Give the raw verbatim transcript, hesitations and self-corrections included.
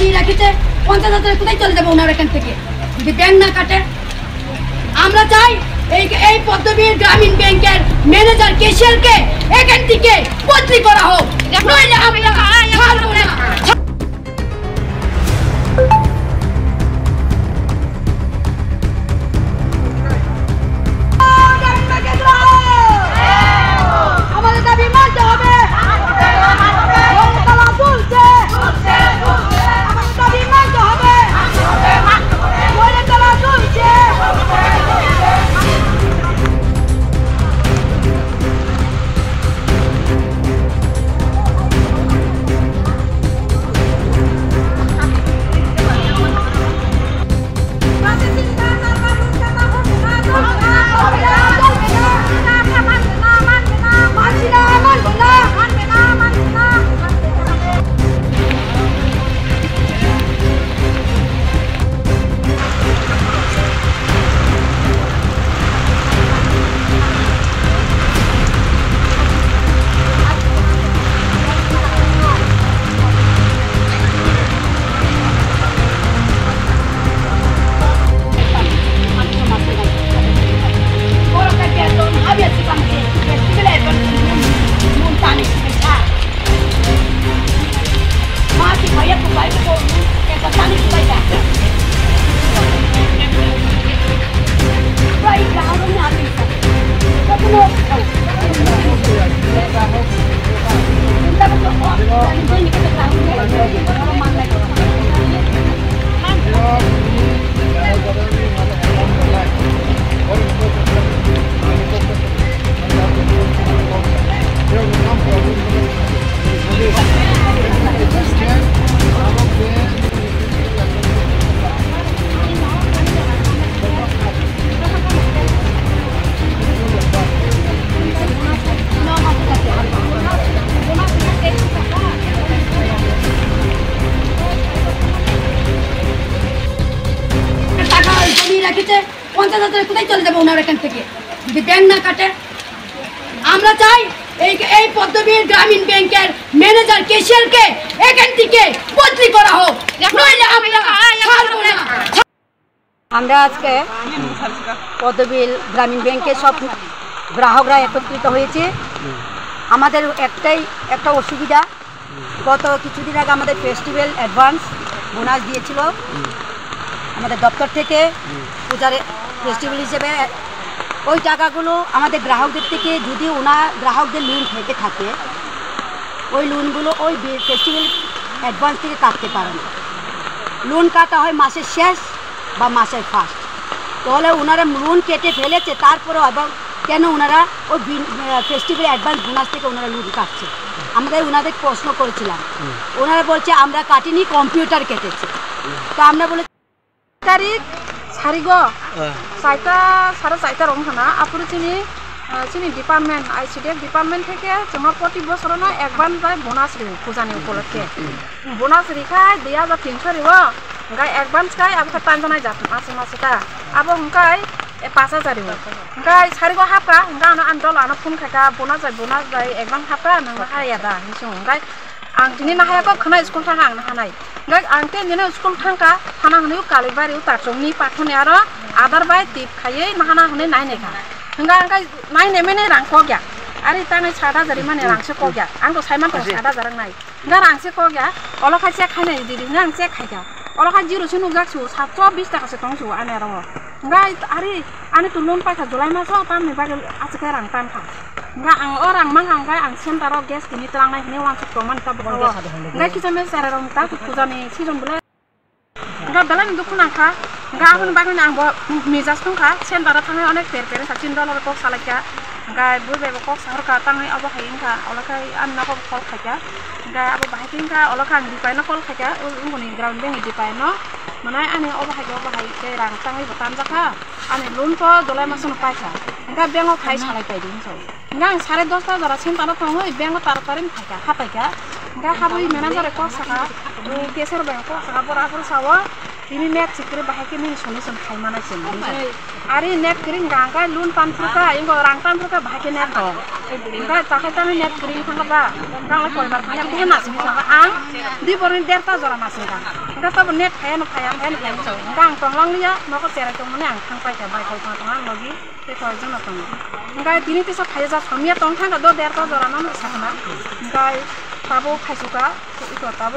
নিয়ে রাখিছে, পঞ্চাশ হাজার কোথায় চলে যাবে ওনার এখান থেকে, যদি ব্যাংক না কাটে? আমরা চাই এই, এই পদ্মবিল গ্রামীণ ব্যাংকের ম্যানেজার ক্যাশিয়ারকে এখান থেকে বদলি করা হোক, নইলে আমরা ছাড়বো না। আমাদের দাবি মানতে হবে। তালা ঝুলছে। আমাদের দাবি মানতে হবে। তালা ঝুলছে। টাকা জমিয়ে রেখেছে, পঞ্চাশ হাজার কোথায় চলে যাবে ওনার এখান থেকে, যদি ব্যাংক না কাটে? আমরা চাই এই, এই পদ্মবিল গ্রামীণ ব্যাংকের ম্যানেজার ক্যাশিয়ারকে এখান থেকে বদলি করা হোক, নইলে আমরা ছাড়বো না। আমরা আজকে পদ্মবিল গ্রামীণ ব্যাংকের সব গ্রাহকরা একত্রিত হয়েছি। আমাদের একটাই একটা অসুবিধা, গত কিছুদিন আগে আমাদের ফেস্টিভ্যাল অ্যাডভান্স বোনাস দিয়েছিল আমাদের দপ্তর থেকে, পূজার ফেস্টিভ্যাল হিসেবে। ওই টাকাগুলো আমাদের গ্রাহকদের থেকে, যদি ওনার গ্রাহকদের লোন থেকে থাকে, ওই লোনগুলো ওই ফেস্টিভ্যাল অ্যাডভান্স থেকে কাটতে পারেন। লোন কাটা হয় মাসের শেষ বা মাসের ফার্স্ট। তাহলে ওনারা লোন কেটে ফেলেছে, তারপরেও আবার কেন ওনারা ওই বিন-, আহ, ফেস্টিভ্যাল অ্যাডভান্স বোনাস থেকে ওনারা লোন কাটছে? আমরা ওনাদের প্রশ্ন করেছিলাম। ওনারা বলছে, "আমরা কাটিনি, কম্পিউটার কেটেছে।" তো আমরা বলে তারিখ সারিগো হ্যাঁ। চারটা, সাড়ে চারটা রং থানা, আপরে চিনি, আহ, চিনি ডিপার্টমেন্ট, আইসিডিএফ ডিপার্টমেন্ট থেকে তোমার প্রতি বছর না একবার যায় বোনাস রে, পূজানি উপলক্ষে। Bonus rikha dui hajar tinso riwo, hingkai advance kai abo khe tanjanai jat mase mase ta. Abo hingkai, e, panch hajar riwo. Hingkai sarigo hapkha, hingkai ano ani dol ano phone khaikha, bonus bai, bonus bai advance hapkha, nang haya da, hinwi swngo. Hingkai ang tini nahaya kok khwnai school thangkha ang nahanai. Hingkai ang tei nini school thangkha, thana hwnwi o Kalibari o Tarchokni pathorni aro Aadhaar bai tip khaiwi nahana hwnwi nainaikha. Hingkai ang kai nainai mani rang kokya. Ari tangnai sat hajar rimani rang se kokya. Ang to saiman tongo sat hajar wngnai. Hingke rang se kok ya, olo khai check khainai didi hwnwi ang check khaikha. Olo khai zero se nukjak su, satso bish taka se tong su ani aro o. Hingke ari ani to loan paikha July maso, tamni bagwi aswk khe rang tankha. Hingke ang o rang mankha, hingke ang center o gas tini twlangnai hwnwi uansuk tongmani tabuk o. Hingke kisa mesa rok ta pujani season bole. Hingke belai ni dukhu nangkha. Hingke aboni bagwino ang bo mejaj tongkha, center o thangwi onek ter ter wngkha, chini dolo bai kok salaikha. Hingke bui bai bo kok sahorkha, tangwi obo hai wngkha, olo khe ani nogo bo call khaikha. Hingke abo bahai khe wngkha, olo khe ang Dipai no call khaikha, o boni ground bank ni Dipai no. Mwnai ani obo hai khe obo hai khe rang tangwi bo tamjakha. Ani loan to July masono paikha. Hingke bank o khai salai paidi hinwi. Hingke ang sare dosta jora center o tongwi bank o taratari wng phaikha, hapaikha. Hingke habwi manager bai kok sakha, o cashier bai kok sakha, bora boro sao, Tini net sikri bahai ke nini solution khai mana se. Ari net kring gang kai loan tan phuka, ingo rang tan phuka bahai ke net ho. Inga takai tani net kring thang ba, gang lai koi bar thang ya, na sing thang ang, di borin der ta jora ma sing thang. Inga tabo net khai no khai, khai no khai so. Inga ang tong lang liya, noko cherai tong mane ang thang pai ka, bai koi thang ang logi, te koi jona tong. Inga tini tisa khai ja somya tong thang ka do der ta jora ma no sa na. Inga tabo khai suka, iko tabo